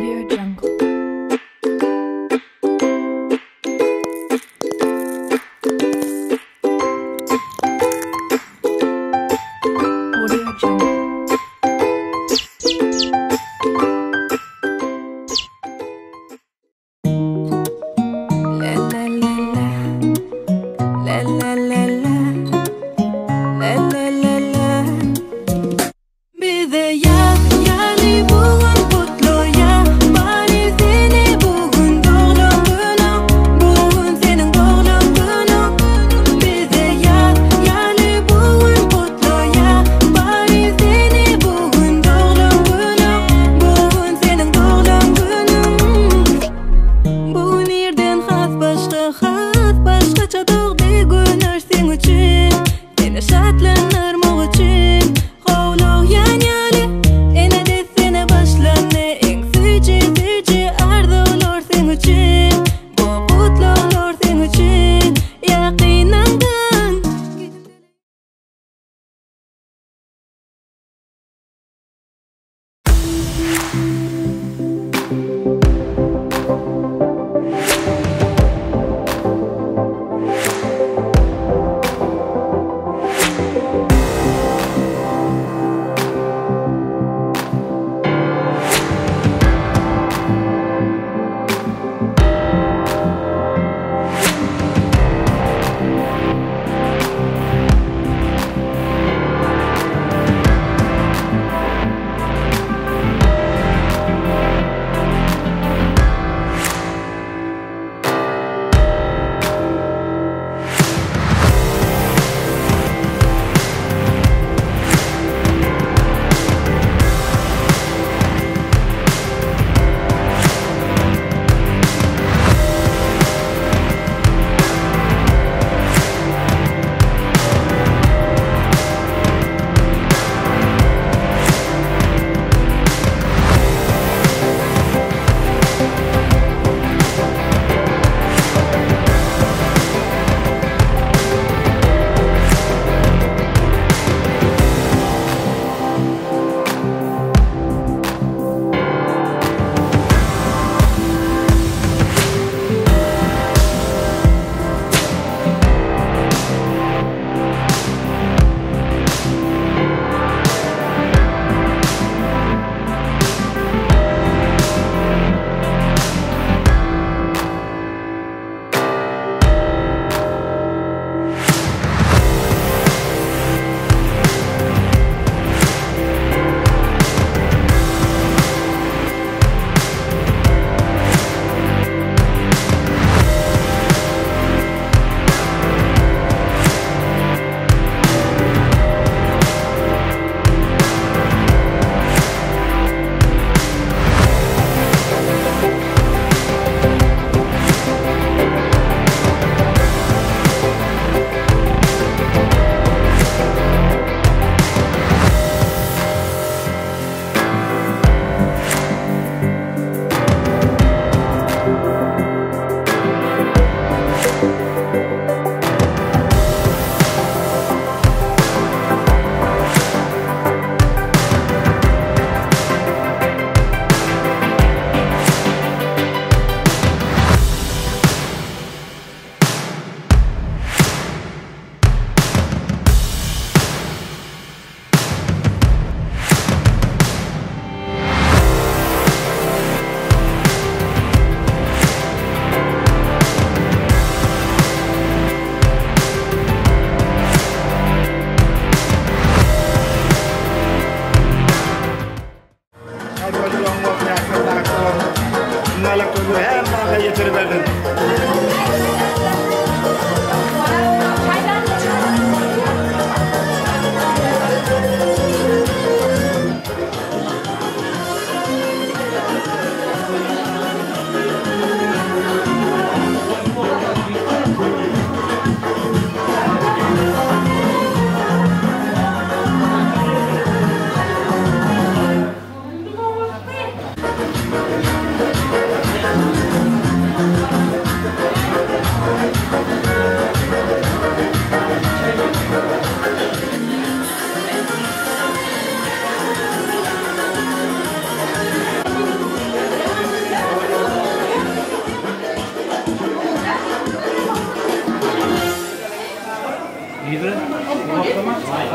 Audio Jungle. Audio Jungle. La la la la. La la la la. La la la la. Bize ýaz ýaly bu gün gutlaýa Bary seni bu gün doglan günüň Bu gün seniň doglan günüň Bize ýaz ýaly bu gün gutlaýa Bary seni bu gün doglan günüň Bu gün seniň doglan günüň Bu gün irden has başga has başgaça dogdy güneş seň üçin Seni şatlandyrmak üçin Howlugýan ýaly ene dessine başlandy Iň süýji süýji arzuwlar seň üçin Bu gutlaglar seň üçin Ýakynyňdan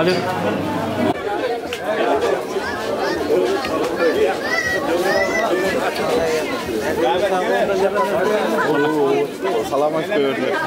Alo. Salamat görünüyor.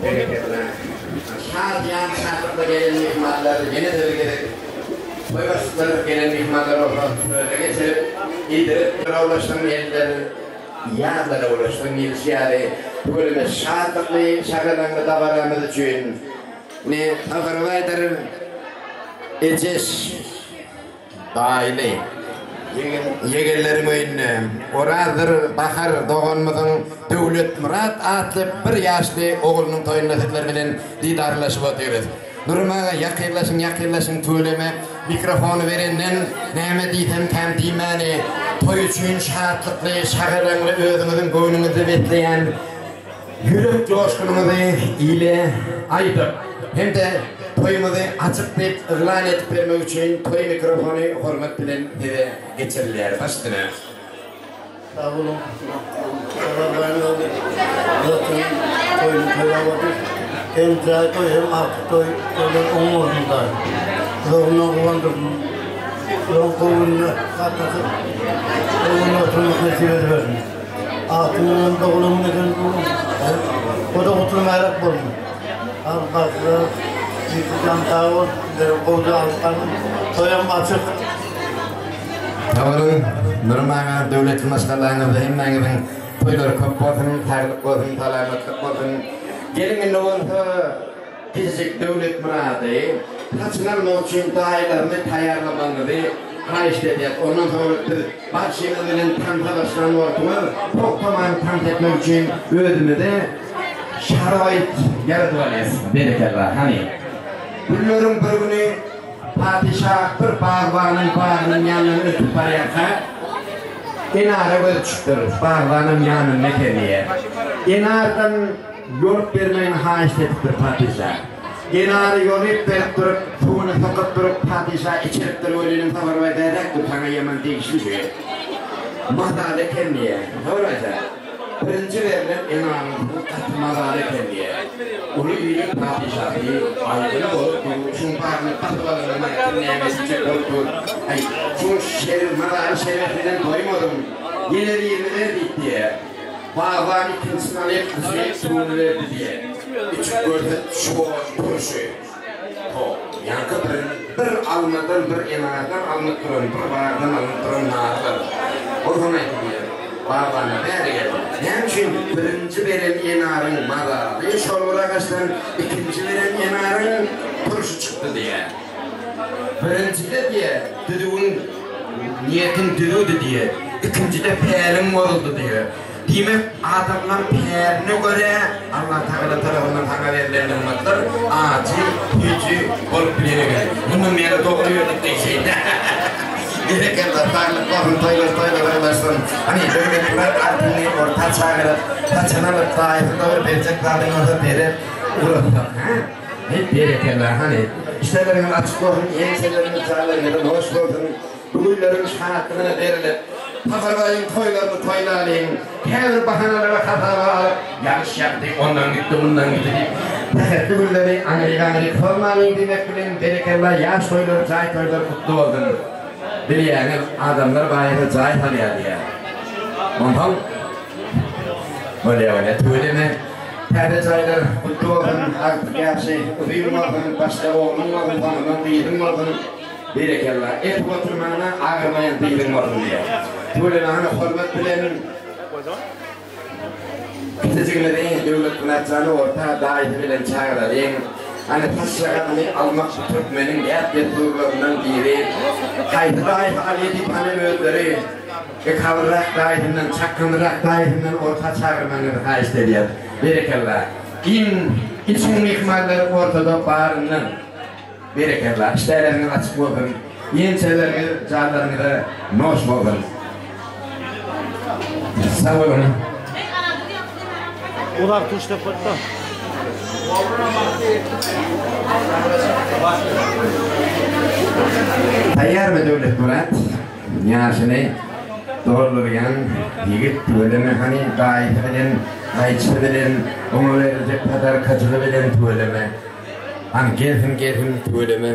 Berekella. Şadyýan şatlykda gelen myhmanlar ýene-de bir gezek toý başlyklary gelen myhmanlar bolsa töre geçirip, iýdirip, ulaşsyn eller ýazlara ulaşsyn diýlişi ýaly tüweleme şatlykly, şagalaňly dabaramyz üçin ine Saparbaýdyr Ejeş Daýyly, ýegenleriň öýünde Orazdyr Bahar doganymyzyň Döwletmyrat atly bir ýaşly oglunyň toýunda sizler bilen didarlaşyp otyrys. Nurum aga, ýakynlaşyň, ýakynlaşyň tüweleme, mikrofony berenden näme diýsemkäm diýmäni, toý üçin şatlykly, şagalaňly özüňiziň göwnüňizde besleýän Ýürek joşgunyňyzy ile aýdyp hem-de toýumyzy açyk diýip yglan edip bermek üçin toý mikrofony hormat bilen size geçirilýär. Baş üstüne. Sag boluň. Saparbaýyň ogly Myratjanyň toýuny toýlap otyrys. Hem jaý toý hem agtyk toý toýlar oň bolsun daýy. Uzagyndan guwandyrsyn. Olaryň gowy gününe gatnaşyp, gowy günde oturmak nesip edibersin. Agtygyňam dogulanyň eken o-da gutly mübärek bolsun. Al bagtly, ýiti jan sag bol, sizlerem gowja alyp galyň. Toýam açyk. Sag boluň Nurum aga döwletli maşgalaňyzda hemmäňiziň toýlary köp bolsun saglyk bolsun salamatlyk bolsun geliň indi bolsa Kiçijik Döwletmyrady saçyny almak üçin daýylaryny taýýarlamagyňyzy haýyşt edýäs. Ondan soňra biz bagşymyz bilen tansa başlan wagtymyz togtaman tans etmek üçin özümize şaroýt ýaradyp alýas. Berekella. Hany. Günleriň bir güni patyşa bir bagbanyň bagynyň ýanyndan ötüp barýarka, enara gözi düşüpdir. Bagbanam ýanynda eken diýýär. Enardan Ýolup bermegini haýyşt edipdir patyşa. Enary ýolyp berip durup, suwuny sokup durup, patyşa içiripdir weliniň Saparbaý bäräk bu saňa ýaman degişli şu mazaly eken diýýär. Saparbaý jan, birinji berlen enaryň suwy gaty mazaly eken diýýär. Uly iliň patyşasy aýdyny bolup dur, şuň baryny basyp alanyny aýtdym, näme etjek bolup dur. Aý, şuň şer mazaly şerbetinden doýmadym, ýene birini ber diýip diýýär. Bagban ikinjisini alyp, gyzyny suwuny berdi diýen. Içip görse, şor turşy. Ho, ýaňky bir, bir almadan, bir enardan alnyp duran, bir bagdan alnyp duran narlar. Ol soň aýtdy diýen. Bagbana bäri gel. Näme üçin birinji beren enaryň mazaly şol bir agaçdan, ikinji beren enaryň turşy çykdy diýen. Birinjide diýe, düzüwiň, niýetiň düzüwdi diýe, ikinjide päliň bozuldy diýe. Diýmek, adamlar päline görä Allatagala tarapyndan saňa berlen nygmatlar ajy, süýji bolup bilen eken. Mundan beri dogry ýördük diýşeýin. Berekella, saglyk bolsun, toýlar toýlara ulaşsyn. Hany, Döwletmyrat agtygyny orta çagyryp, saçyny alyp, daýysy-da bir berjek zadyň bolsa berip ugratsak, hä? Heý, berekella, hany, işlerleriňiz açyk bolsun, ýeňseleriňiz, jaýlaryňyz hoş bolsun, bu günleriň şatlygyna berlip, Saparbaýyň toýlaryny toýlalyň, käbir bahanalary hasaba alyp, ýagyş ýagdy, ondan gitdi, mundan gitdi diýip, sähetli günleri aňryk-aňryk sozmalyň diýmek bilen, berekella, ýaş toýlary, jaý toýlary gutly bolsun! Bilýäňiz, adamlar baýasa jaý salýar diýýär. Onsoň, bolýa, bolýa, tüweleme. Täze jaýlar gutly bolsun, agtyk ýaşy uzyn bolsun, başda ogluň bolsun, soňundan gyzyň bolsun, berekella, epip oturmana agyrmaýan dyzyň bolsun diýýär. Tüweleme hany hormat bilen kiçijigimizi Döwletmyrat jany orta daýysy bilen çagyralyň. Hany saçjagazyny almak bu türkmeniň däp-dessurlaryndan biri. Haýsy daýysy alýa diýip hany özleri. Ekabyrrak daýysyndan, çakganrak daýysyndan orta çagyrmagyňyzy haýyşt edýäs. Berekella. Iň içiň myhmanlary ortada baryndan. Berekella. Işdäleriňiz açyk bolsun. Ýeňseleriňiz, janlaryňyza noş bolsun. Sag boluň. Uzak tuşlap goýupda. Taýýarmy Döwletmyrat? Ýaşyny doldurýan ýigit tüweleme hany daýysy bilen, gaýçysy bilen, oňa beriljek podarkajygy bilen tüweleme. Hany gelsin gelsin tüweleme.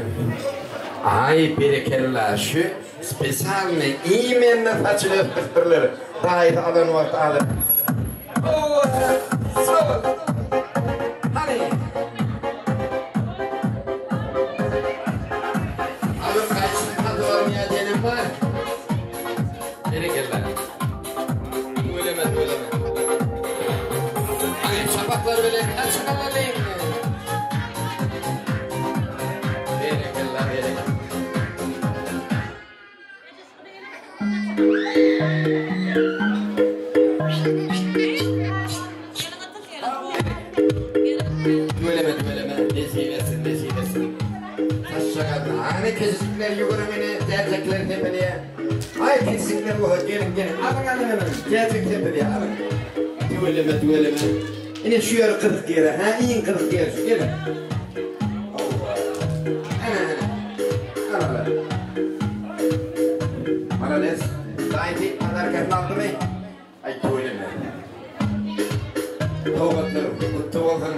Aý berekella şu spesialnyý imenno saçyny ösdüripdirler daýysy alan wagty alyp. Hawa sag bol. Hany. Alyp gaýtşyny satyp alynýar diýenem bar. Berekella. Tüweleme tüweleme. Hany çapaklar bilen açyk alalyň. Berekella berekella. Tüweleme tüweleme nesip etsin nesip etsin. Saçjagaz hany kejijikler ýüwüriň ine täjekler sepelýä. Aý kejijikler bolsa geliň geliň alyň alyň alyň täjek sepelýä alyň. Tüweleme tüweleme. Ine şu ýeri gyzyk ýeri hä iň gyzyk ýeri şu geliň. Howwa. Ana ana. Al al. Malades. Daýysy padarkasyny aldymy? Aý tüweleme. Sowgatlar gutly bolsun.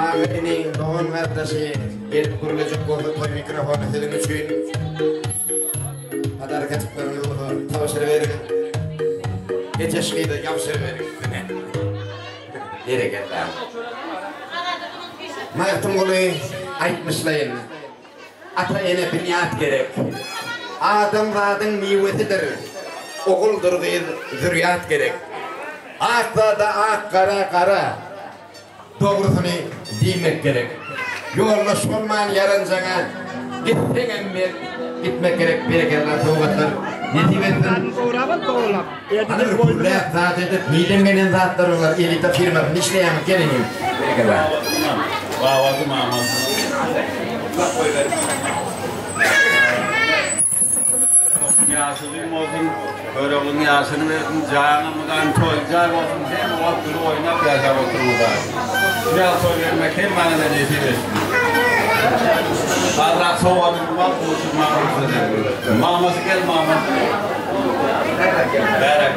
Aga-ini, dogan-gardaşy gelip gürlejek bolsa toý mikrofony siziň üçin. Padarkajyklaryňyz bolsa tabşyryberiň. Ejeş gyza ýabşyryberiň üstüne. Berekella. Magtymguly aýtmyşlaýyn. Ata-ene binýat gerek. Adamzadyň miwesidir. Oguldyr gyz zürýat gerek. Ak zada ak, gara gara. Dogrusyny diýmek gerek. Ýoldaş bolman ýaranjaňa gitseňem mert gitmek gerek. Berekella sowgatlar nesip etsin. Hany bir gürläp zat edip nirden gelen zatlar olar elita firmasynda işleýäňiz gel inim. Berekella. Babasy mamasy. Ýaşy uzyn bolsun, Göroglyň ýaşyny bersin, janyň mydam toý jaý bolsun, hemme wagt gülüp oýnap ýaşap oturyň Hudaý. Şu ýaly toý bermek hemmäňize nesip etsin. Azrak sowadyň wagt duşurmaga rugsat ediň. Mamasy gel mamasy. Bäräk.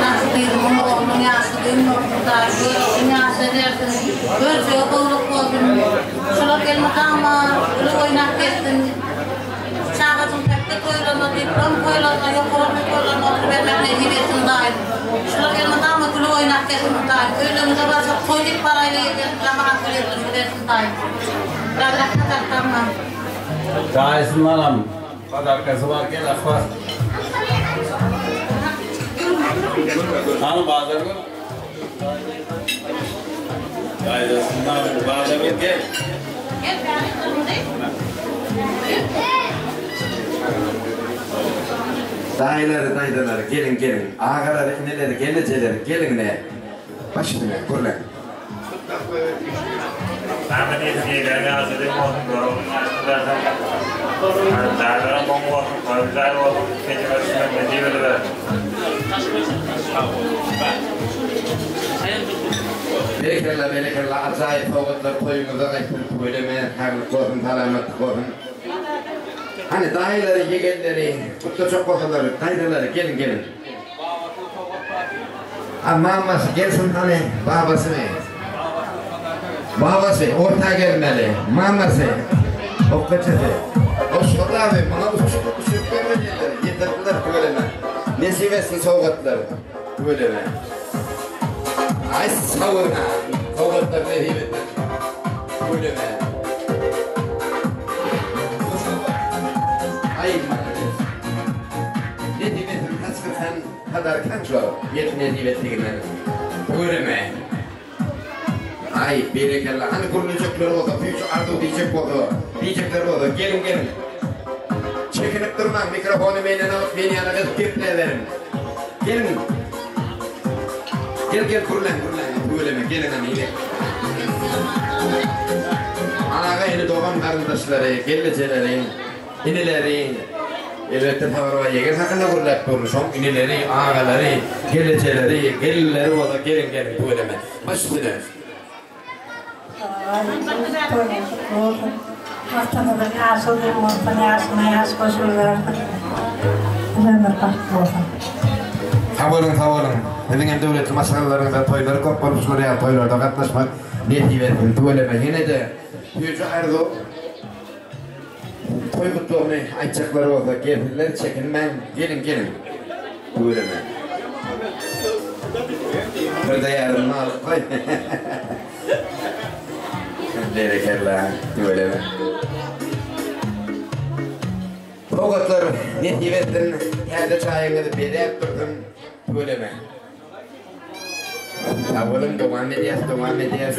Ýaşly gyzymyň oglunyň ýaşly düýn bolsun Hudaý göroglyň ýaşyny bersin görjegi gowluk bolsun şular elmydama gülüp oýnap gezsin çagajyň tekge toýlaryna diplom toýlaryna ýokary okuw toýlaryna oturybermek nesip etsin Hudaýym şular elmydama gülüp oýnap gezsin Hudaýym öýlerimize barsak toý diýip baraýly elmydama akgyl ýetirip bersin Hudaýym biraz rahmet artdyrma. Daýysyndanam Podarkasy bar gel akbar. Hany Bazargül? Daýzasyndan Bazargül gel. Gel bäri gyrmyzy. Daýylary daýzalary geliň geliň agalary inileri gelnejeleri geliň ine baş üstüne gürläň. Saňa diýsin eýläň ýaşadyň bolsun göroglyň ýaşyny bersin Jaýlaryň goňy bolsun toýuň jaý bolsun kejebe düşmek nesip edibersin. Berekella berekella ajaýyp sowgatlar toýuňyzda gaýtsyn tüweleme saglyk bolsun salamatlyk bolsun Hany daýylary ýegenleri gutlajak bolsalar daýzalary geliň geliň. A mamasy gelsin hany babasyny. Babasy orta gelmeli. Mamasy okgaçasy. Goşgurly abi muňa uçup uçup bermediler. Ýetirdiler tüweleme. Nesip etsin sowgatlar tüweleme. Aý sag boluň ha. Sowgatlar nesip etsin. Tüweleme. Aý malades. Nesip etsin kaç kyrkan padarkaň şo ýet nesip etdiginden tüweleme. Aý berekella hany gürlejekler bolsa süýji arzuw diýjek bolsa diýjekler bolsa geliň geliň çekinip durmaň mikrofony menden alyp men ýaly gyzyp gepläberiň geliň gel gel gürläň gürläň tüweleme geliň hany ile aga ini dogan garyndaşlary gelnejeleri Inileri, elbetde Saparbaý ýegen hakynda gürläp durdy, şoň inileri, agalary, gelejeleri, gelinleri bolsa geliň geliň tüweleme. Baş üstüne. Saparbaý toýuň gutly bolsun. Watanymyzyň ýaşy uzyn bolsun, ýaşyna ýaş goşulybersin. Ömür bagtly bolsun. Sag boluň, sag boluň. Siziň hem döwletli maşgalalaryňyzda toýlar köp bolup, şular ýaly toýlarda gatnaşmak nesip etsin. Tüweleme ýene-de süýji arzuw toý gutlagyny aýtjaklar bolsa gelsinler, çekinmäň, geliň, geliň. Tüweleme. Birde ýarymyny alyp goý. Berekella, tüweleme. Sowgatlar nesip etsin, täze çaýyňyzy bezäp dursun, tüweleme. Sag boluň, dowam edýäs, dowam edýäs.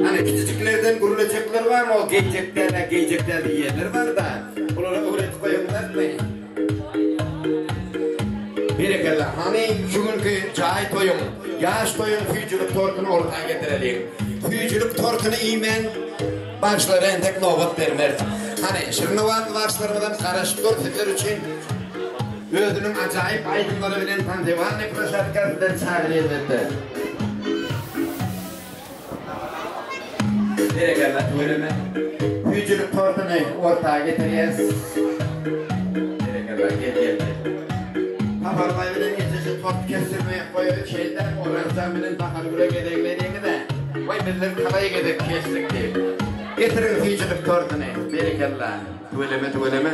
Hany kiçijiklerden gürlejekler barmy, o geýjek däl-ä, geýjek däl diýýänler bar-da. Olara öwredip goýaňyzmy? Berekella, hany şu günki jaý toýuň, ýaş toýuň süýjülik tortuny orta getireliň. Süýjülik tortuny iýmän Bagşylara entek nobat bermeris. Hany, şirinowazly bagşylarymyzam garaşyp dur sizler üçin özüniň ajaýyp aýdymlary bilen tanzewalnyý ploşadka sizleri çagyrýar elbetde. Berekella tüweleme. Süýjülik tortuny orta getirýäs. Berekella gel gel gel. Saparbaý bilen ejeje tort kesdirmeýek goýaly şeýdä Orazjan bilen Bahargüle gezek berýäňizä. Waý bizler talaý gezek kesdik diýip. Getiriň süýjülik tortuny. Berekella. Tüweleme tüweleme.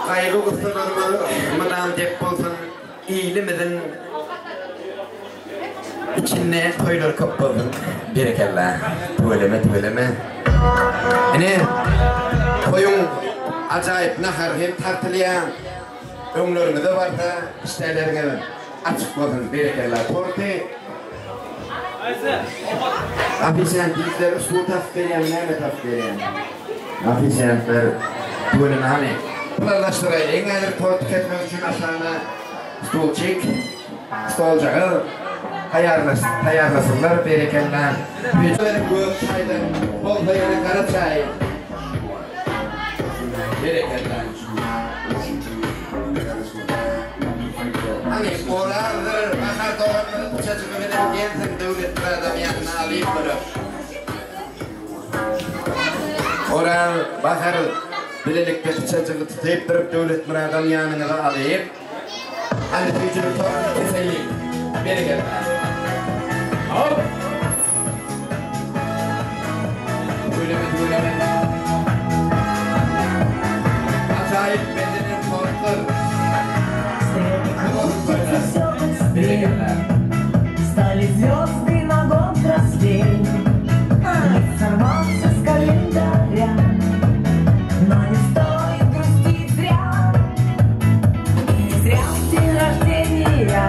Gaýgy gussalarymyz mydam dep bolsun ilimiziň içinde toýlar köp bolsun berekella tüweleme tüweleme ine toýuň ajaýyp nahary hem tartylýa öňleriňize barsa işdäleriňiz açyk bolsun berekella torty Ofisiant ýigitler usul tapyp berýämi näme tapyp berýäň. Ofisiantlar tüweleme hany planlaşdyraýlyň häzir tort kesmek üçin aşagyna stulçik stoljagyz taýýarlasynlar berekella. Gök çaýdan bolsa ýene gara çaý. Berekella. Hany, Orazdyr, Bahar doganymyzy pyçajygy bilen gelsin Döwletmyradam ýanyna alyp durup. Oraz, Bahar bilelikde pyçajygy tutyp durup Döwletmyradam ýanyňyza alyp. Hany süýjülik tortuny keseýin. Berekella. Hop! Tüweleme tüweleme. Ajaýyp bezelen tortlar. Berekella. Стали звезды на год взрослей, Лист сорвался с календаря, Но не стоит грустить зря, Не зря в день рождения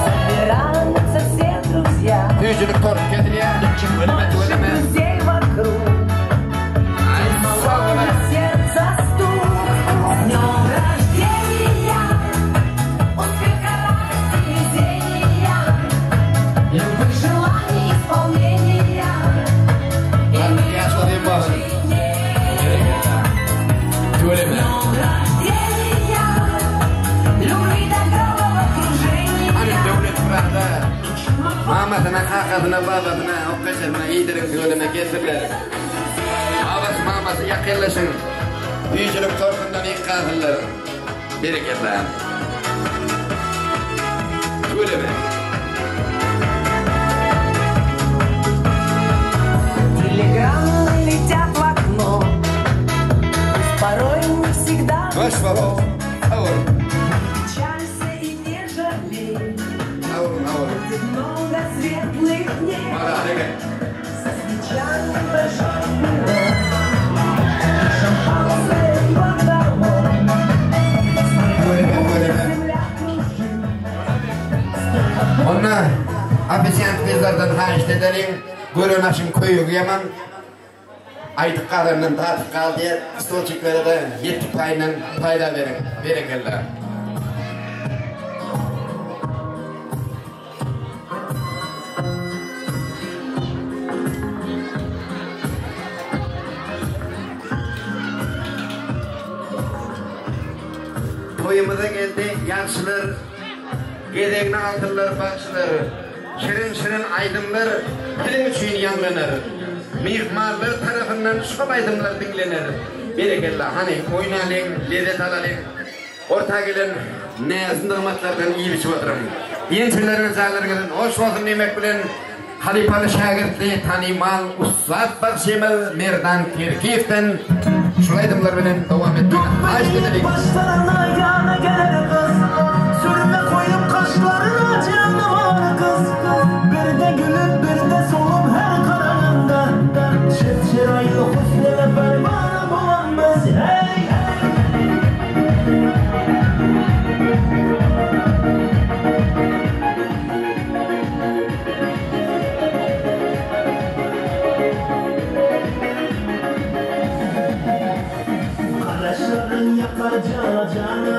Собираются все друзья. Süýjülik tort kesilýär. Tüweleme tüweleme. Друзей вокруг, Aý, sag boluň. сердце стук. С днем рождения, успеха, радости, везения, любых желаний исполнения. И Ýaşladym bolsun. Berekella. Tüweleme. рождения, любви до головокружения. Hany Döwletmyrada mamasyna, kakasyna, babasyna, hokgaşasyna iýdiriň tüweleme gelsinler. Babasy, mamasy ýakynlaşyň. Süýjülik tortundan ýykgasynlar. Berekella. Tüweleme. Телеграммы летят в окно, Пусть порой не всегда Hoş baba. Sag boluň. Печалься и не жалей, Sag boluň, sag boluň. Будет много светлых дней. Mara, gel. Со свечами большой пирог, Шампанское под столом. Tüweleme, tüweleme. Земля кружит, Onda ofisiant gyzlardan haýyşt edeliň, gören aşyň köýügi ýaman, aýdyk galandan dadyk gal diýer, stolçiklere-de ýetdik paýyndan paýla beriň. Berekella. Toýumyza geldi ýagşylar, gezegini aldylar bagşylar. Şirin-şirin aýdymlar siziň üçin ýaňlanar. Myhmanlar tarapyndan şol aýdymlar diňlener. Berekella, hany, oýnalyň, lezzet alalyň. Orta gelen näz-nygmatlardan iýip-içip oturyň. Diýen sözleriňiz janlaryňyzdan hoş bolsun diýmek bilen, halypaly-şägirtli tanymal ussat bagşymyz Merdan Kerkiýewden şul aýdymlar bilen dowam etmegini haýyşt edeliň. Başlaryna ýana geler gyz Sürme koýup kaşlaryna janavar gyz Birde gülüp birde solup her garaňynda Çet çyraýly husnuna perwana bolan biz hey! Garaşlaryň ýakar jana-jana,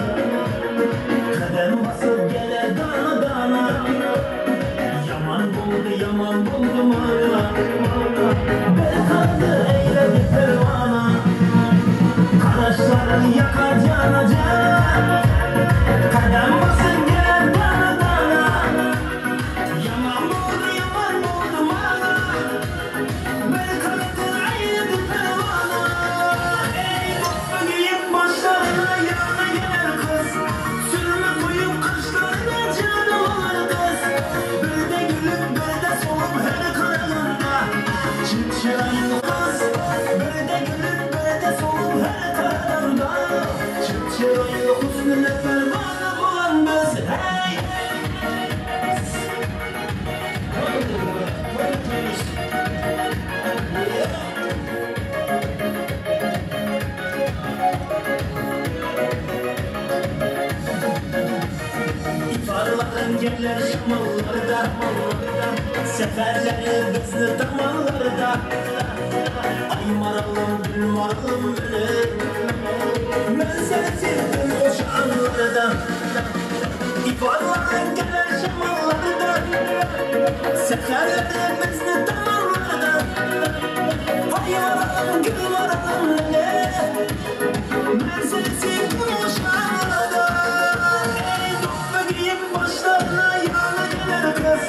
Gadam basyp geler dana-dana. Ýaman boldy, ýaman boldy maňa, Bir kaldy eýledi perwana. Garaşlaryň ýakar jana-jana, Gadam basyp geler dana-dana. Ýaman boldy, ýaman boldy maňa, Bir kaldy eýledi perwana. Eý, gopba geýip başlaryna ýana geler gyz, Sürme goýup kaşlaryna janavar gyz. Birde gülüp, birde solup her garaňynda, Çyt çyraýly gyz. Birde gülüp, birde solup her garaňynda, Çyt çyraýly husnuna perwana bolan biz, hey! Iparlaryň geler şamallarda, Seferleri bizni damanlarda. Aý maralym, gül maralym menim, Men seni sevdim hoş anlarda. Iparlaryň geler şamallarda, Seferleri bizni damanlarda. Aý maralym, gül maralym menim, Men seni sevdim hoş anlarda. Ey do'ppi giyip başlarına yana geler kız,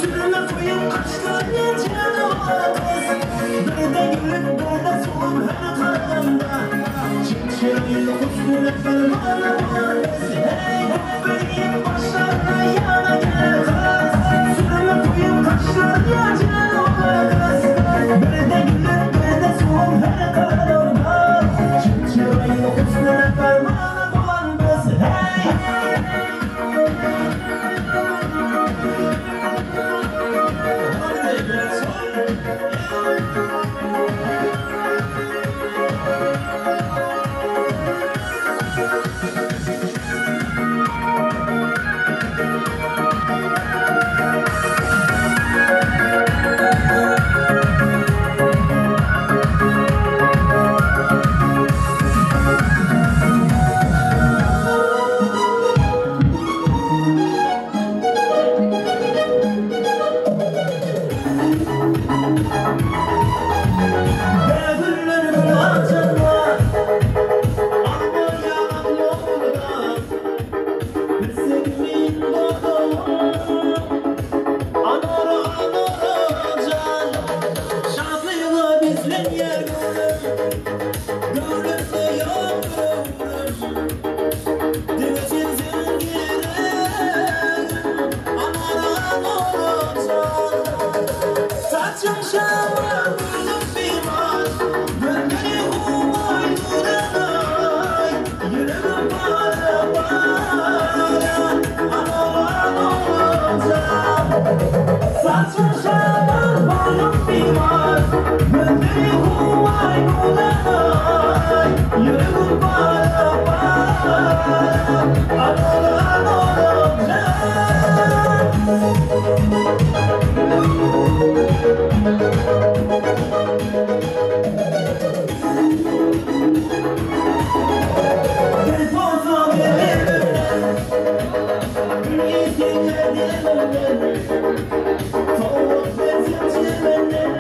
Sürme koyup kaşlarına canavar kız. Birde gülüp birde solup her kararında, Çık çıraylı husnuna pervane olan biz. Hey do'ppi giyip başlarına yana geler kız, Sürme koyup kaşlarına canavar kız. Birde gülüp birde solup her kararında, Çık çıraylı husnuna pervane olan biz. Hey! Güller gül açanda, Alma ýalan ýolda, Bilsek min doğdum. Anar anar can, Şatlygy bizlenýär göwnüm, Göwnümde ýok ömrüm. Diňe sensiň gerek, Anar anar can. Saçym şaman gülüm bimar, Gönlüni humay duranay, Ýüregim para para, Anar anar can. Saçym şaman boýum bimar, Gönlüni humay duranay, Ýüregim para para, Anar anar can. Bir poza verir Gül istedim Soğuk ve çimenden.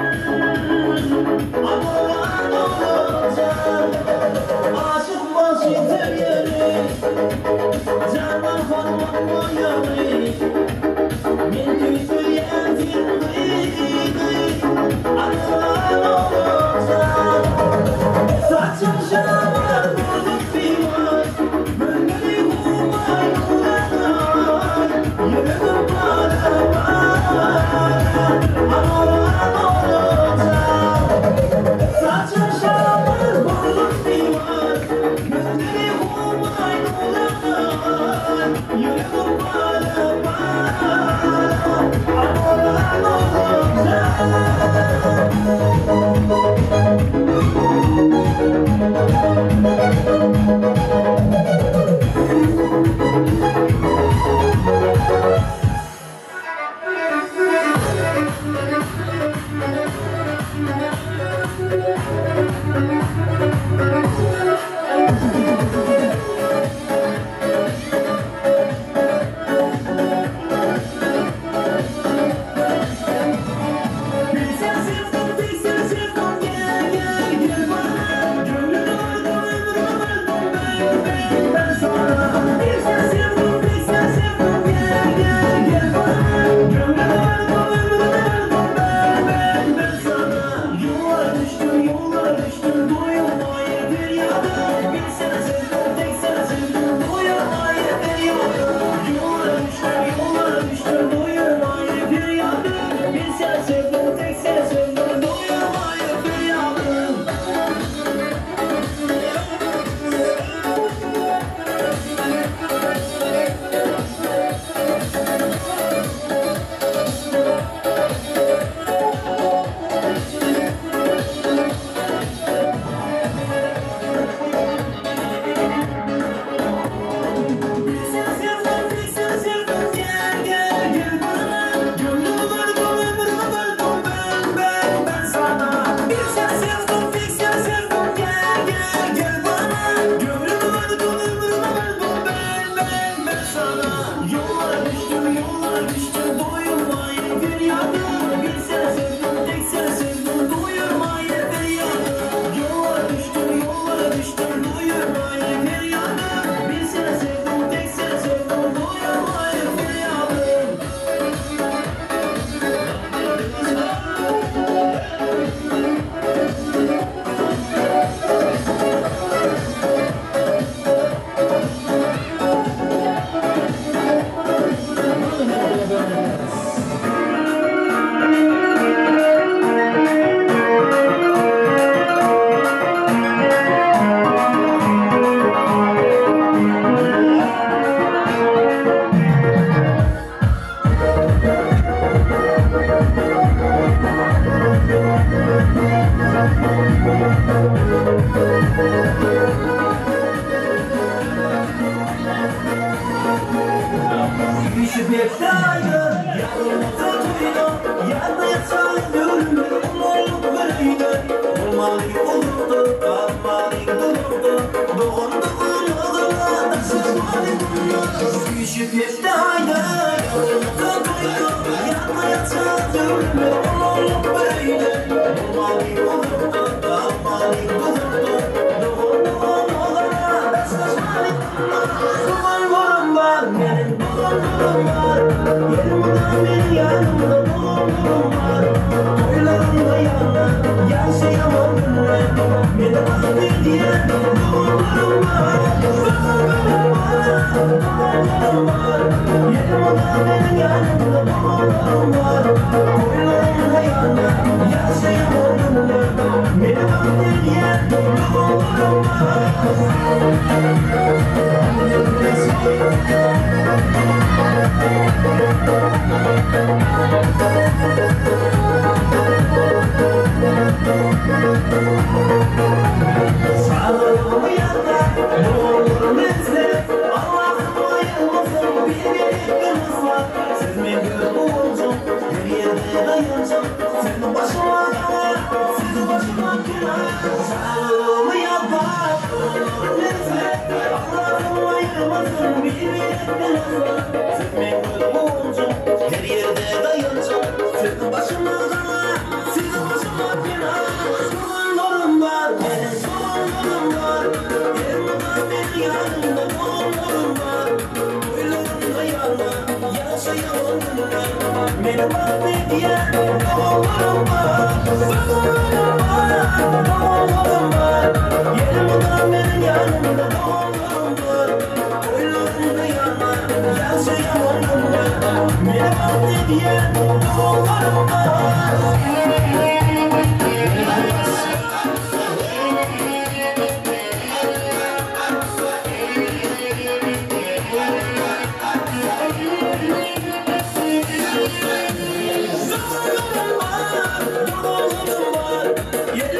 Yeah.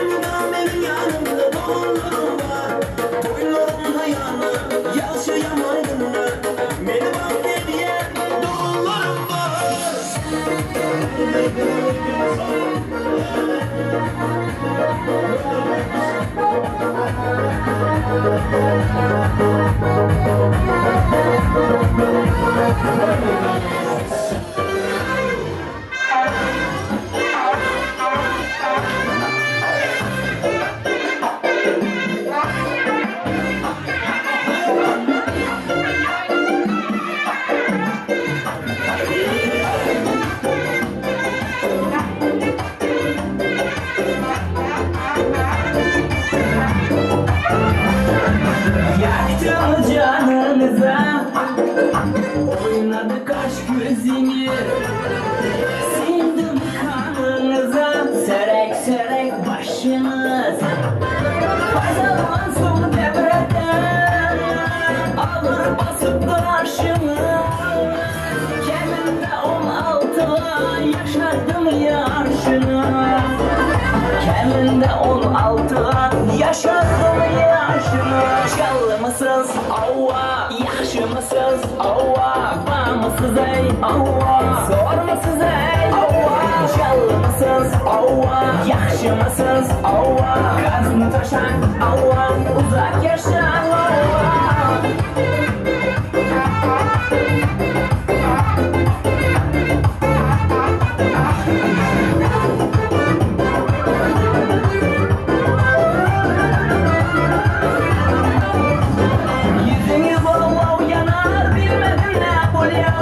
Yüzüňi Siňdirdi kanyňyza Sörek-sörek başyňyz Paýzalansoň devreden Agyr basypdyr arşyňyz Keminde 16-ga Ýaşardyň ýaşyňyz Keminde 16-ga Ýaşardyň ýaşyňyz Jallymysyz, hawa, ýagşymysyz, hawa, Bamysyz eý, hawa, zormysyz eý, hawa, Jallymysyz, hawa, ýagşymysyz, hawa, Gazmy taşaň, hawa, uzak ýaşaň, hawa. Ýüzüňi zorlaw ýanar bilmedim nä bolýa.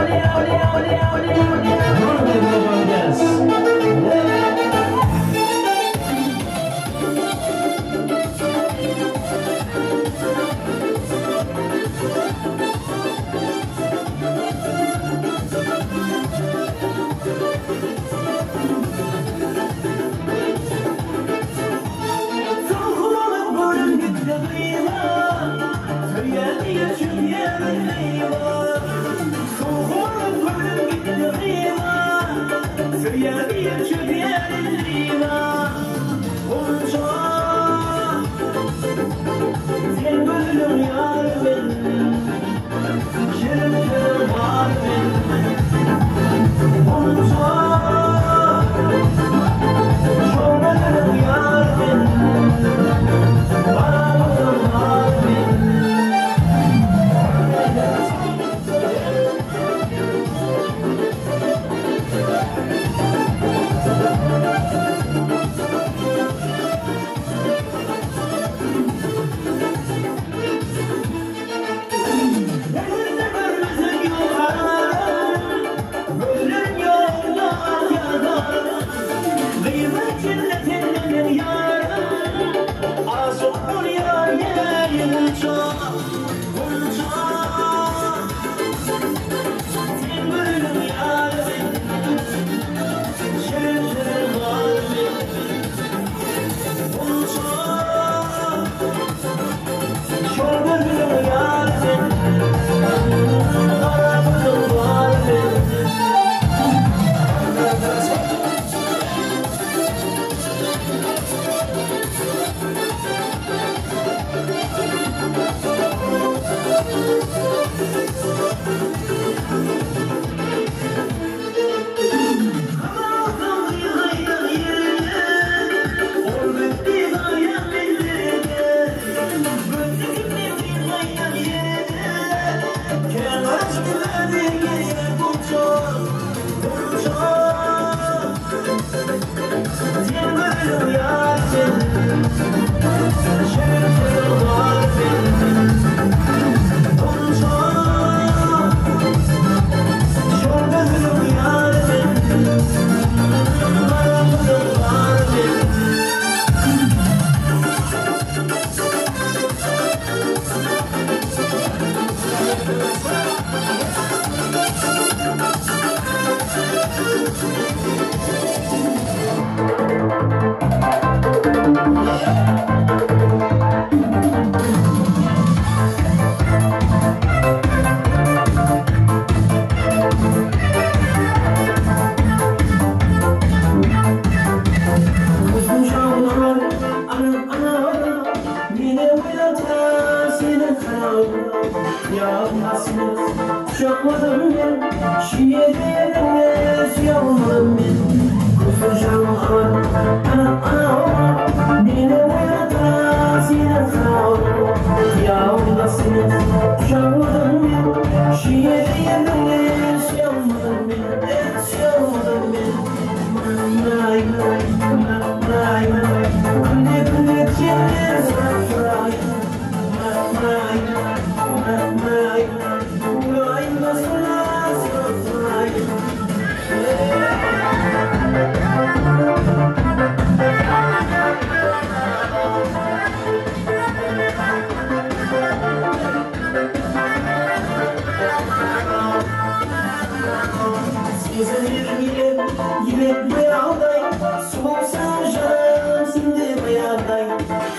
baýagdaý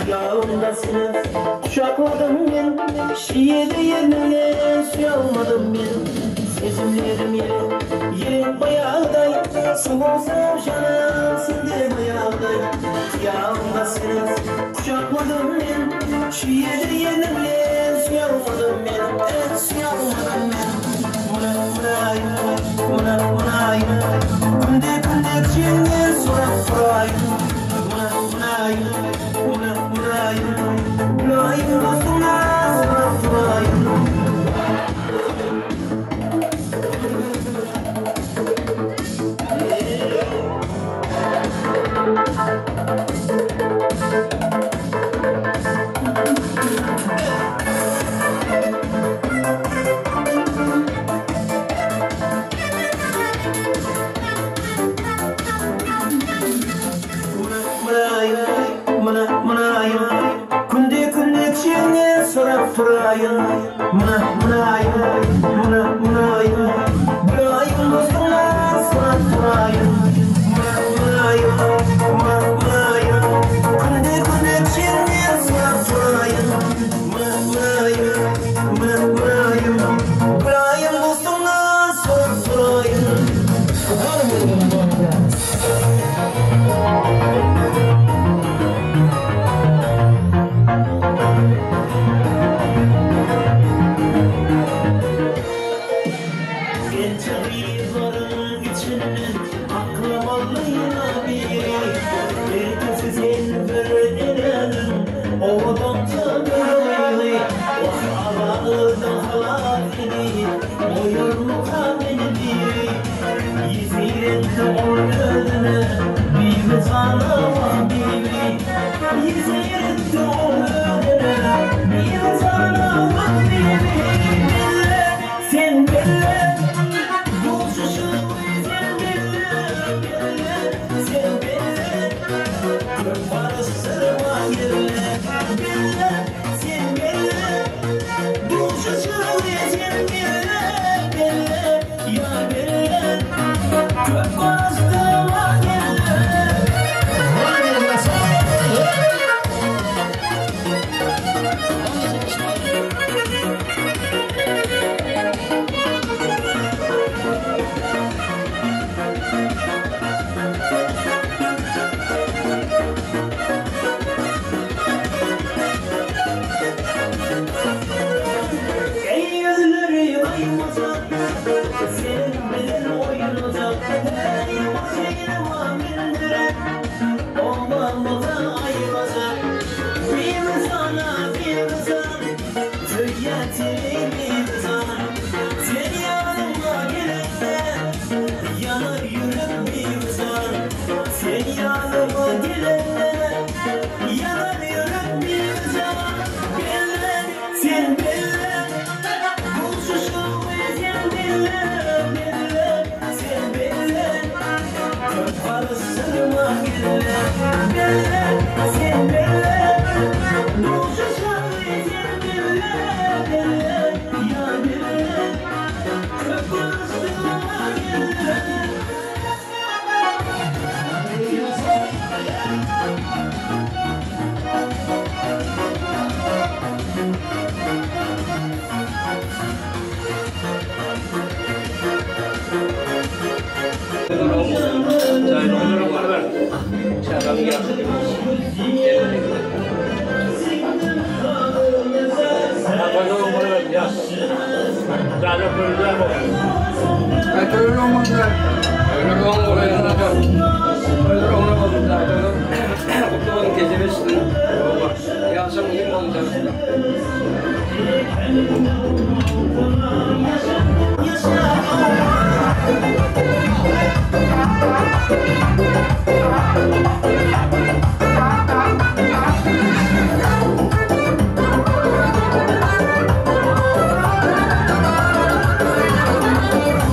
Ýalynda seni Quçakladym men Şiýede ýerinden Suýalmadym men Sezimlerim ýere Ýere baýagdaý Suwulsam janym Sende baýagdaý Ýalynda seni Quçakladym men Şiýede ýerinden Suýalmadym men Suýalmadym men Muna munaýym Muna munaýym Günde günde senden sorap turaýyn Muna munaýym Muna munaýym Gülaýym dostuňdan sorap turaýyn. Muna munaýym Günde günde senden sorap turaýyn Muna munaýym Muna munaýym Gülaýym dostuňdan sorap turaýyn Muna munaýym Muna munaýym Günde günde senden sorap turaýyn Muna munaýym Muna munaýym Gülaýym dostuňdan sorap turaýyn. Ençe gyzlaryň içinden aklym alýa biri. Ertesi sen bir eneniň owadanja gyzy. Wah azadan halas edip goýarmyka meni biri. Ýesir etdi ol özüne Bibi jana wah bibi. Ýesir etdi ol özüne Bibi jana wah bibi. Belle sen belle Duşuşygy sen belle belle sen belle Köp garyşdyrma gelle belle sen belle Duşuşygy sen belle belle ýa belle Köp garyşdyrma gelle. Eý ýüzleri gaýmajak, Seniň bilen oýnajak, Eý maşynyma mündürip, Obamyza aýlajak. Bibi jana, bibi jan, Söýýän seni bibi jan. Sen ýanyma gelende, Ýanar ýürek bibi jan. Sen ýanyma gelende, Ýanar ýürek bibi jan. Belle, sen belle, Duşuşygy sen belle, belle, sen belle. Köp garyşdyrma gelle, belle, sen belle. Duşuşygy sen belle, belle, ýa belle. Köp garyşdyrma gelle.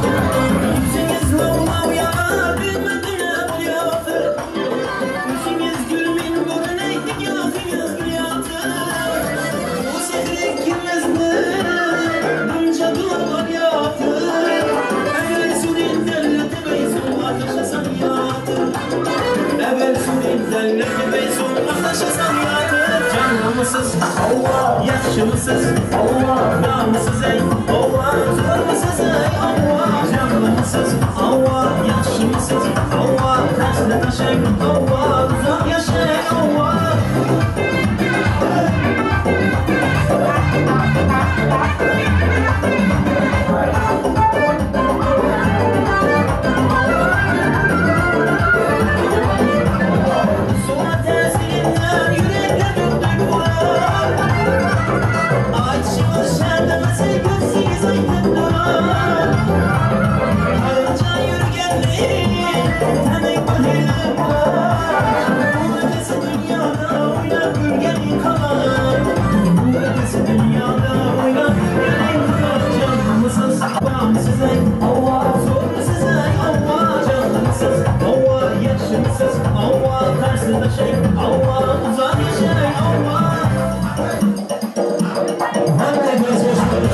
Üçüňiz lowlaw ýanar bilmediler bolýardy. Üçüňiz gülmin görüneýdik ýazyňyz gülýärdi. Bu sehri kimizdi bunça duwar ýardy. Evvel surinden tebeýsun ateşe sanýardy. Evvel Ýaşasaň ýatyp janlymysyz, hawa, ýagşymysyz, hawa, barmysyz eý, hawa, zormysyz eý, hawa, janlymysyz, hawa, ýagşymysyz, hawa, taşly daşaý, hawa, uzak ýaşaý, hawa. Suwa täsirinden ýürekler dük-dük urar. Aýdyşyňyz şärdimizi gözsüz aýdyp durar. Garynja ýürgenli tämek bir bular. Bu ötesi dünýada oýnap gülgeni kalar. Bu ötesi dünýada oýnap gülgeni kalar. Janlymysyz, bamysyz eý, hawa, zormysyz eý, hawa, janlymysyz, hawa, ýagşymysyz, hawa, tarsyldaş eý, hawa, uzak ýaşaý, hawa. Hemme göz ýaşlary.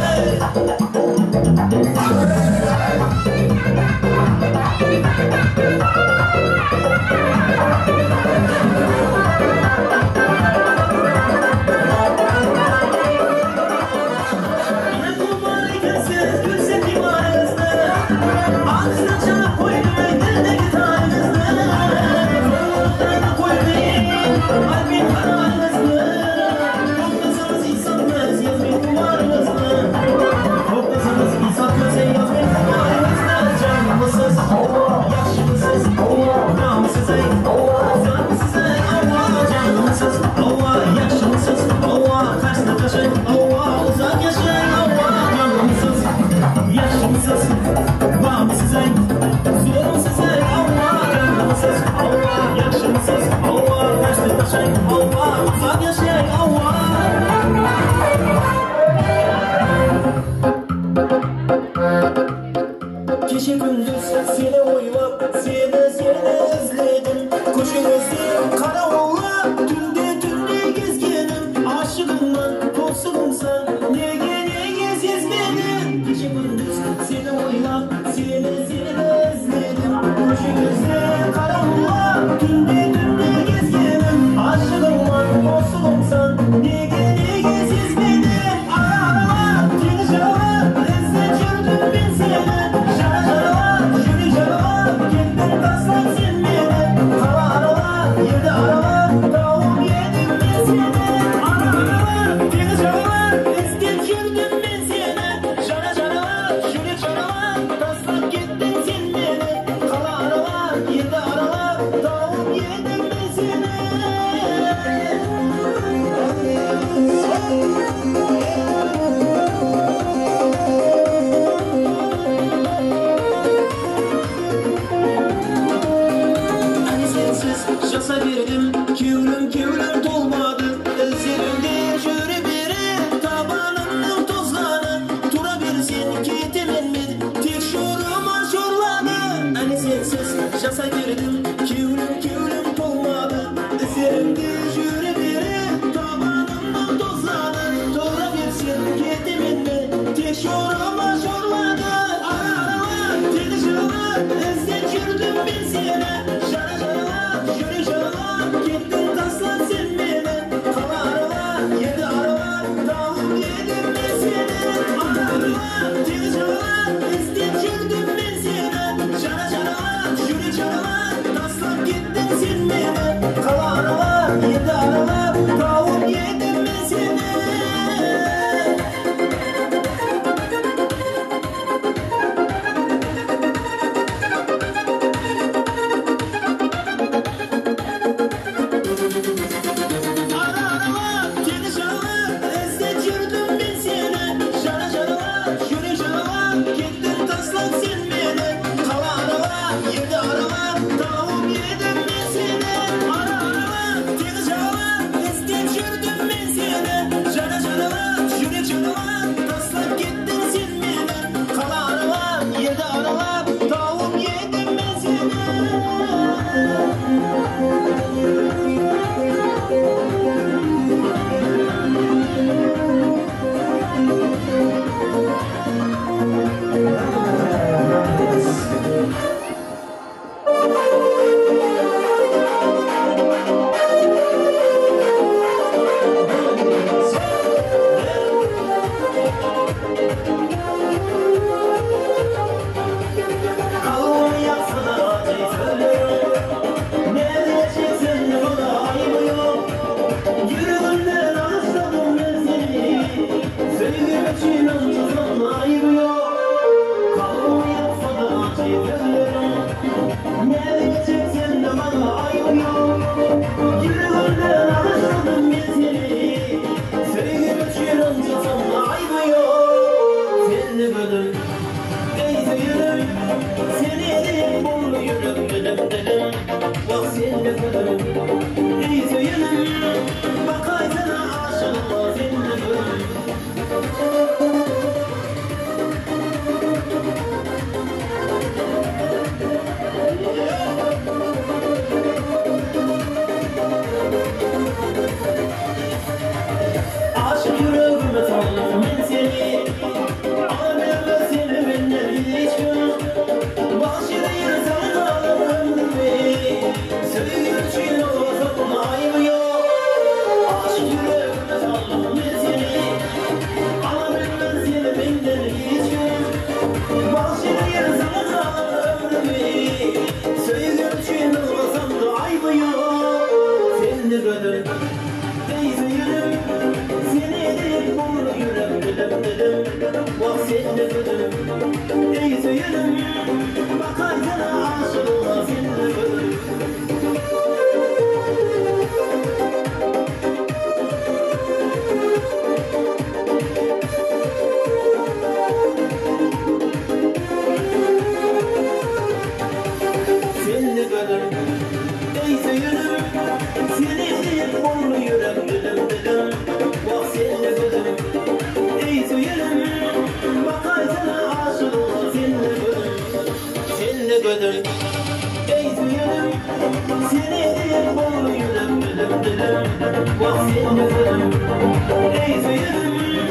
Gece-gündüz seni oýlap, seni, seni izledim. Köçeňizde garawullap, tünde-tünde gezgenim. Aşygymman, tosugymsan, nege, nege sezmediň? Gece-gündüz seni oýlap, seni, seni izledim. Köçeňizde garawullap, tünde-tünde gezgenim. Aşygymman, tosugymsan, nege, nege sezmediň? Ara-aralap, teňiz jagalap, izlep ýördüm men seni. Jara-jaralap, ýürek jaralap, ketdiň taslap sen meni. Gala aralap, ýerdi aralap, tawup edim men seni. Ara-aralap, teňiz jagalap, izlep ýördüm men seni. Jara-jaralap, ýürek jaralap, taslap ketdiň sen meni. Gala aralap, ýerdi aralap, tawup edim men seni. Ane sensiz ýasa berdim, kewlim kewlim tolmady. Izlerimde ýöre bere, tabanymnyň tozgany. Tura bersen ketemen men, tek şoruma şorlady. Ane sensiz ýasa berdim, kewlim kewlim tolmady. Izlerimde ýöre bere, tabanymnyň tozgany. Tura bersen ketemen men, tek şoruma şorlady. Ara-aralap, teňiz jagalap, izlep ýördüm men seni. Jara-jaralap, ýürek jaralap, ketdiň taslap sen meni. Gala aralap, ýerdi aralap, tawup edim men seni. Ara-aralap, teňiz jagalap, izlep ýördüm men seni. Jara-jaralap, ýürek jaralap, taslap ketdiň sen meni. Gala aralap, ýerdi aralap, tawup edim men seni. Ara-aralap, teňiz jagalap, izlep ýördüm men seni. Jara-jaralap, ýürek jaralap, ketdiň taslap sen meni. Gala aralap, ýerdi aralap, tawup edim men seni. Ara-aralap, teňiz jagalap, izlep. dilim Wah senli gözüm Eý söýenim Bakaýsana aşygyňa senli gözüm. Senli gözüm Eý söýenim Seni diýip boldy ýürek dilim dilim Wah senli gözüm Eý söýenim Bakaýsana aşygyňa senli gözüm Senli gözüm Eý söýenim Seni diýip boldy ýürek dilim dilim Wah senli gözüm Eý söýenim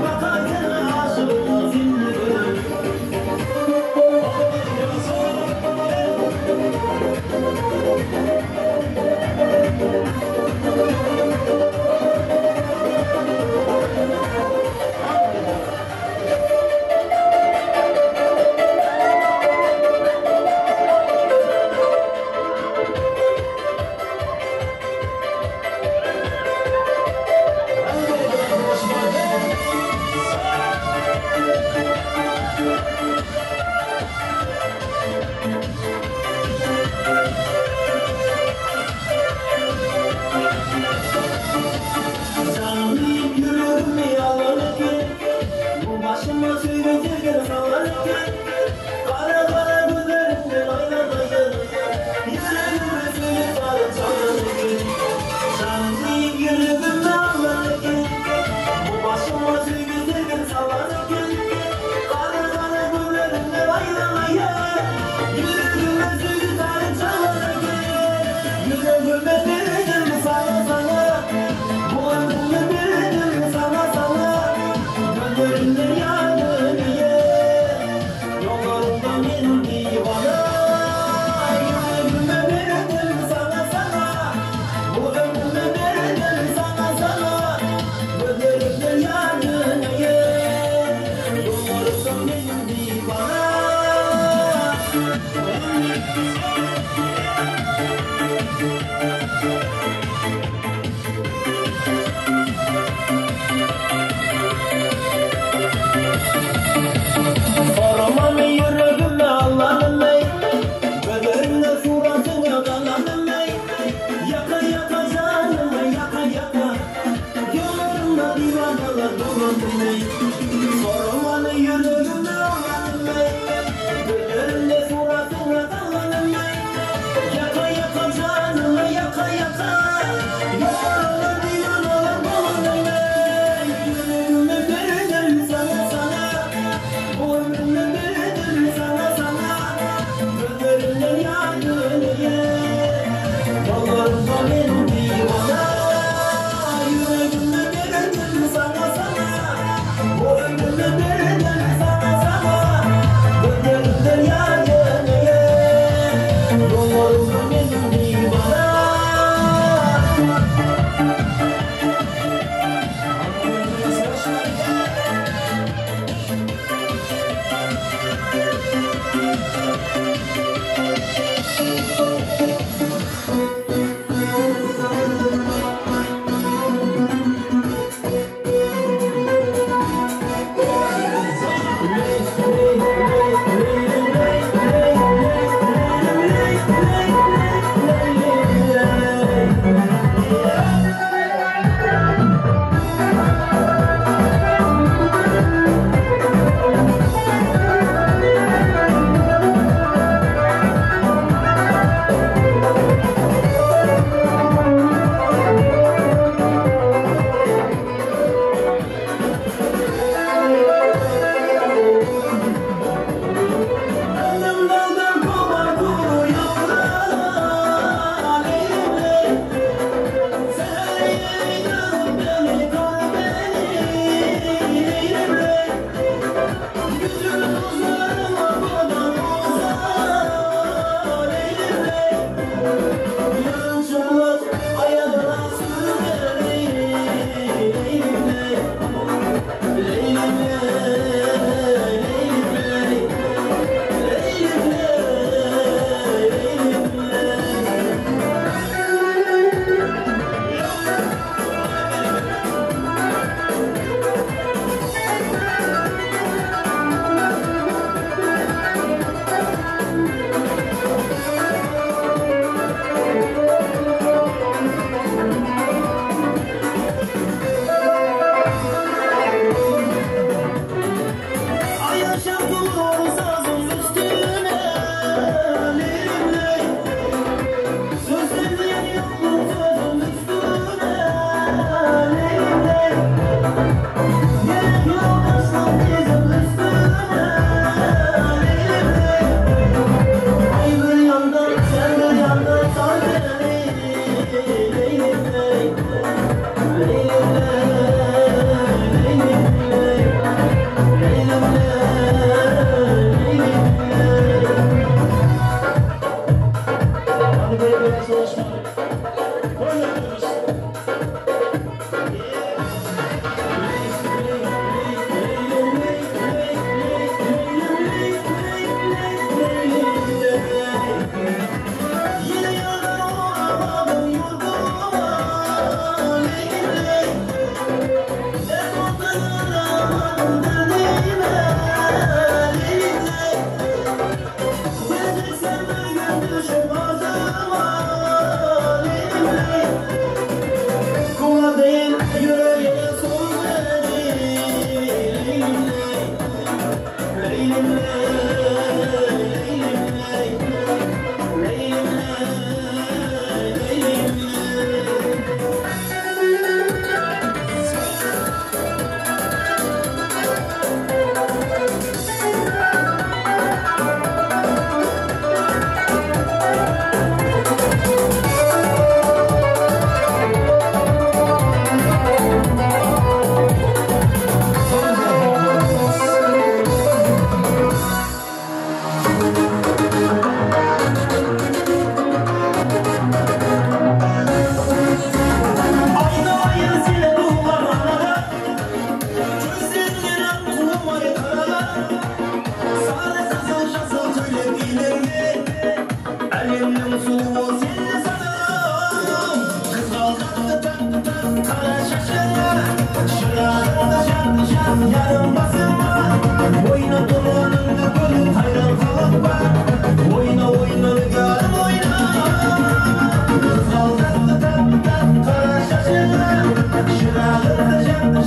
Bakaýsana aşygyňa senli gözüm.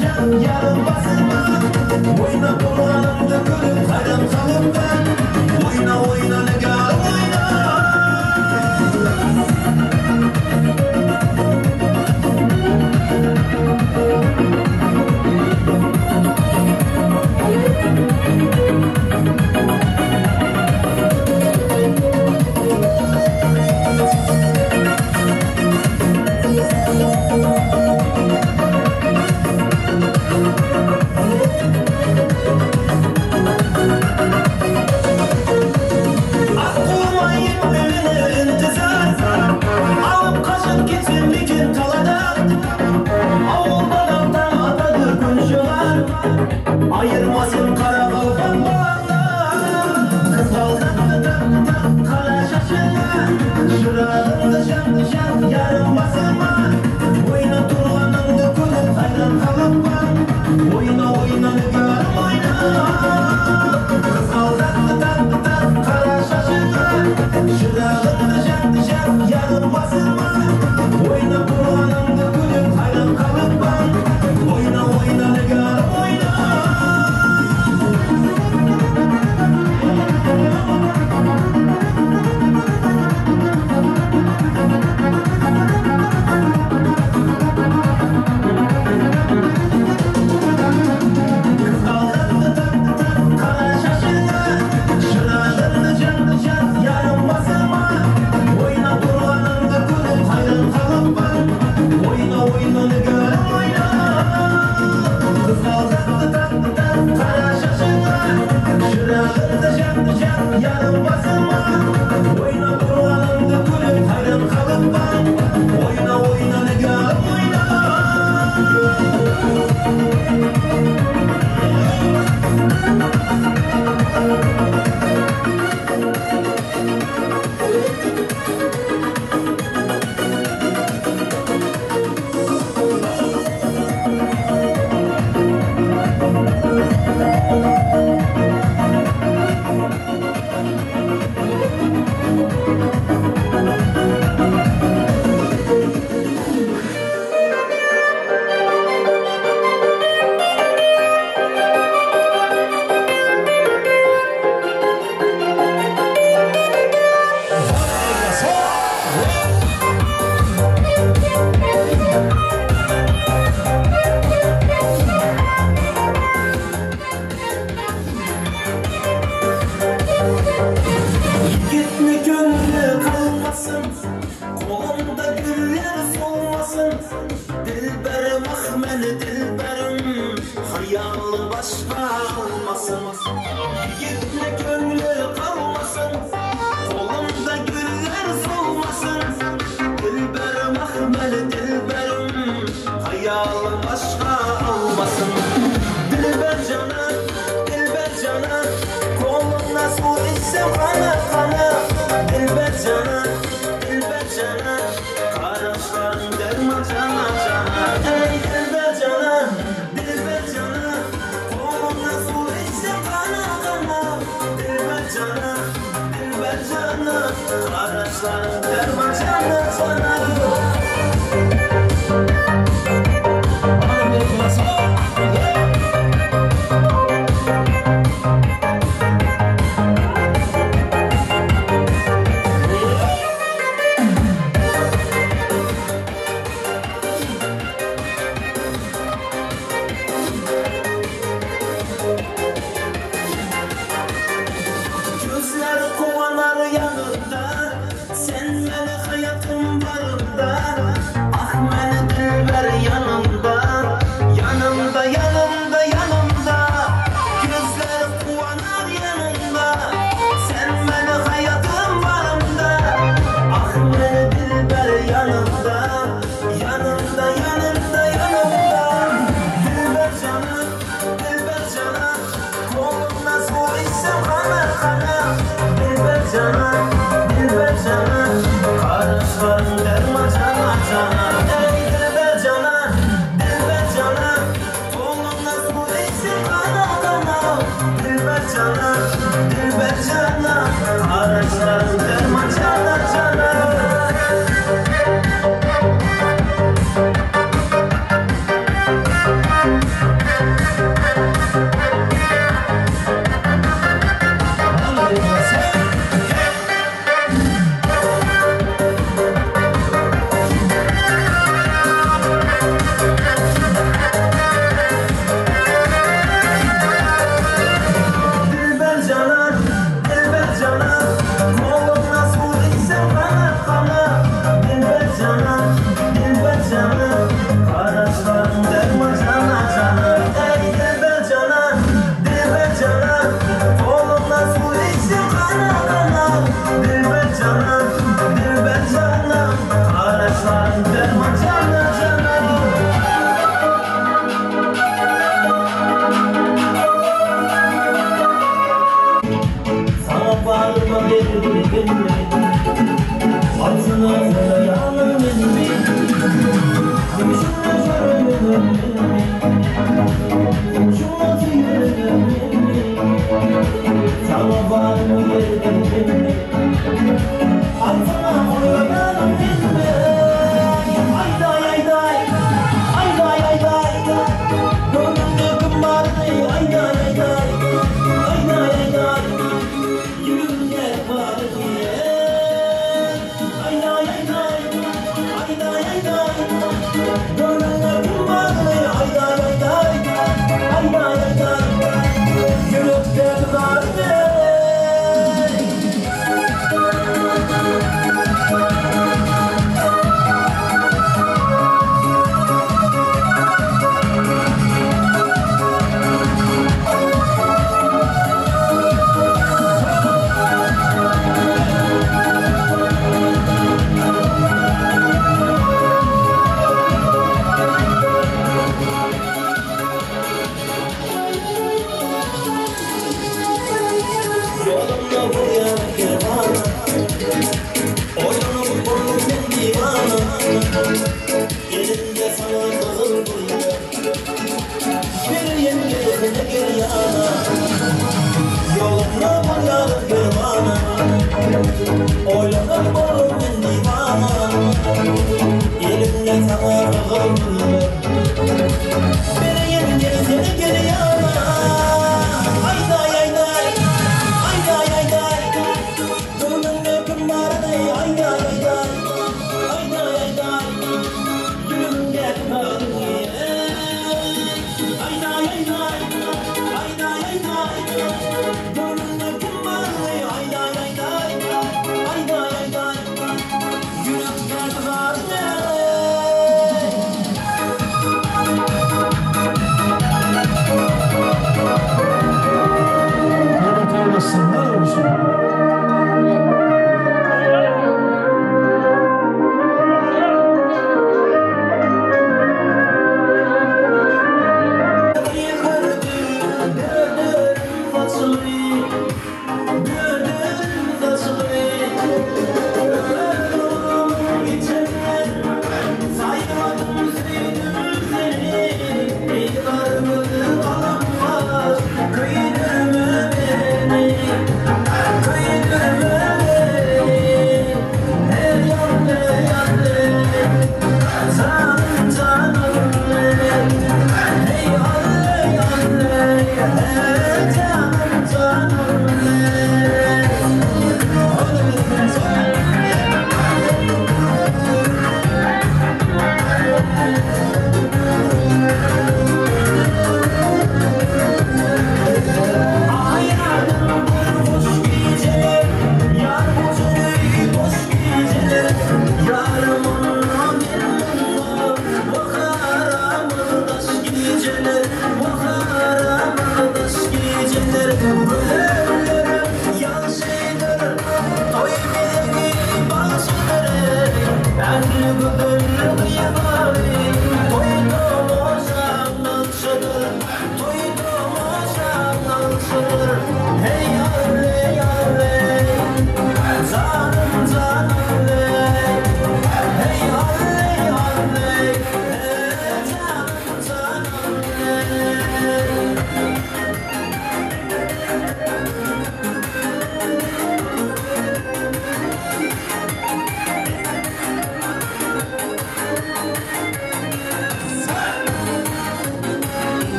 jak yarım basırma Oyna turganımda görüp hayran kalıp ben Oyna oyna nigarım oyna Aklıma yetmemene intizar Alıp kaçıp gitsin bir kalada Avuldan taň atadyr gün şygar Ayırmasın kara kalkan Kızgaldak tak tak kara şaşına Şırağımda şak şak yarım basıma Oyna turganыңды көріп hayran kalıp Oyna oyna nigarım oyna Kızgaldak tak tak kara şaşına Şırağımda şak şak yarım basıma Oyna turganыңды көріп hayran kalıp Oyna oyna nigarım oyna Kızgaldak tak tak kara şaşına Şırağımda şak şak yarım basıma Oyna turganыңды көріп hayran kalıp Oyna oyna nigarım oyna Kızgaldak tak tak kara şaşına Şırağımda şak şak yarım basıma Oyna turganыңды көріп hayran kalıp Oyna oyna nigarım oyna Yigitni gönlü kalmasın, kolunda güller solmasın. Dilberim ah meni dilberim, hayalı başka olmasın. Yigitni gönlü kalmasın, kolunda güller solmasın. Dilberim ah meni dilberim, hayalı başka olmasın. Dilber canım, dilber canım, kolumda su içsem kana kana. Dilber canım, dilber canım, karaşların derman cana cana. Ey dilber canım, dilber canım, kolumda su içsem kana kana. Dilber canım, dilber canım, karaşların derman cana cana. Gözler kovalar yanında, sen beni hayatım barında. Ah beni dilber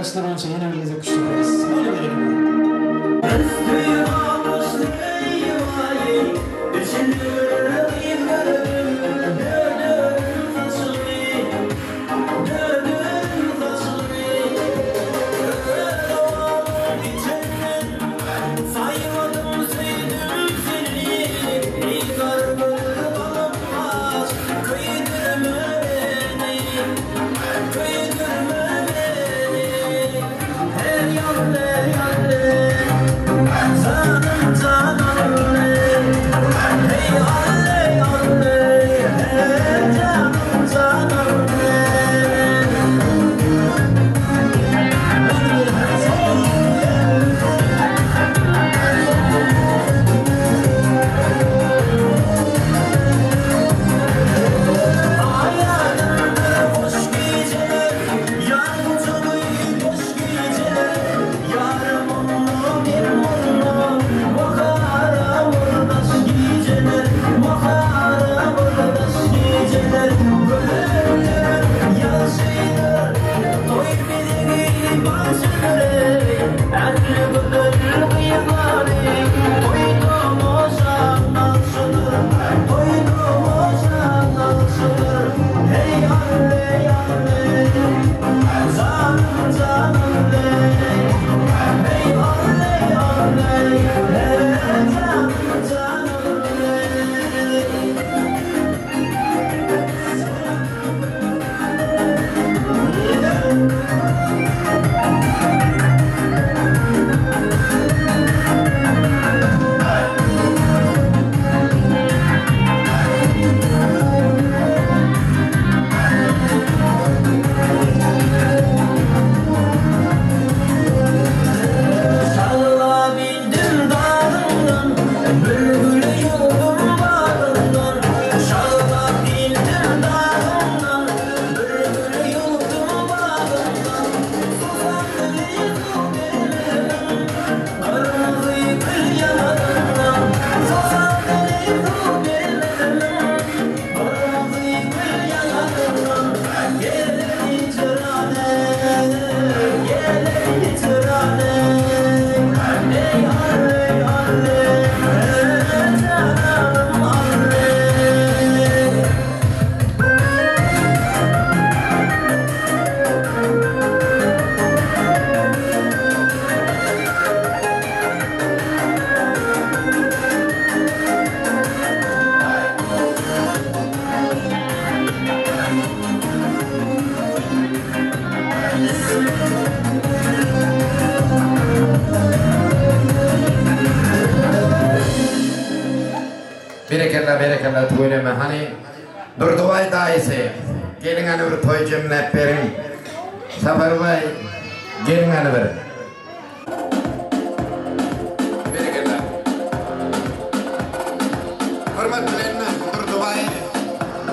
Haýyşlar boýunça ýene bir gezek küşt deperiz. Hany berekella. Berekella berekella tüweleme hany Durdybaý daýysy geliň hany bir toý jemläp beriň Saparbaý geliň hany bir. Berekella. Hormat bilen Durdybaý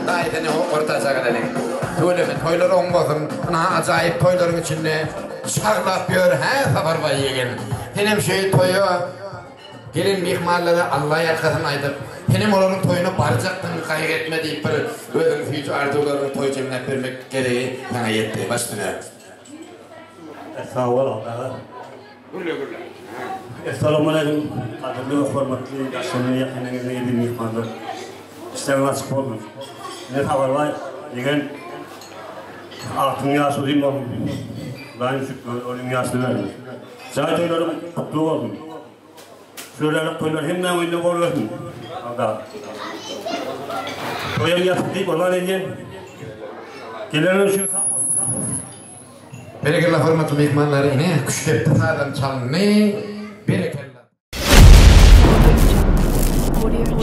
daýysyny orta çagyralyn. Tüweleme toýlar oň bolsun. Ynha ajaýyp toýlaryň içinde şaglap ýör hä Saparbaý ýegen. Senem şeý toýa Gelen myhmanlara Alla ýalkasyn aýdyp, Senem olaryň toýuna barjakdygyňy gaýgy etme diýip bir özüň süýji arzuwlaryňy toý jemläp bermek gezegi saňa ýetdi. Baş üstüne. Sag bol aga. Gürle gürle. Essalamualeýkum gadyrly we hormatly daşynda ýakyn eziz myhmanlar. Işleriňiz açyk bolsun. Men Saparbaý ýegen agtyň ýaşy uzyn bolsun. Hudaýym şükür onuň ýaşyny berdi. Jaý toýlaryň gutly bolsun. Şöhlelik toýlar hemmäň öýünde bol bersin. Agda. Toýam ýapyk diýip yglan edýän. Gelenler üçin sag bolsun. Berekella hormatly myhmanlar ine küştdepdi sazam çalyndy berekella. Audio Jungle.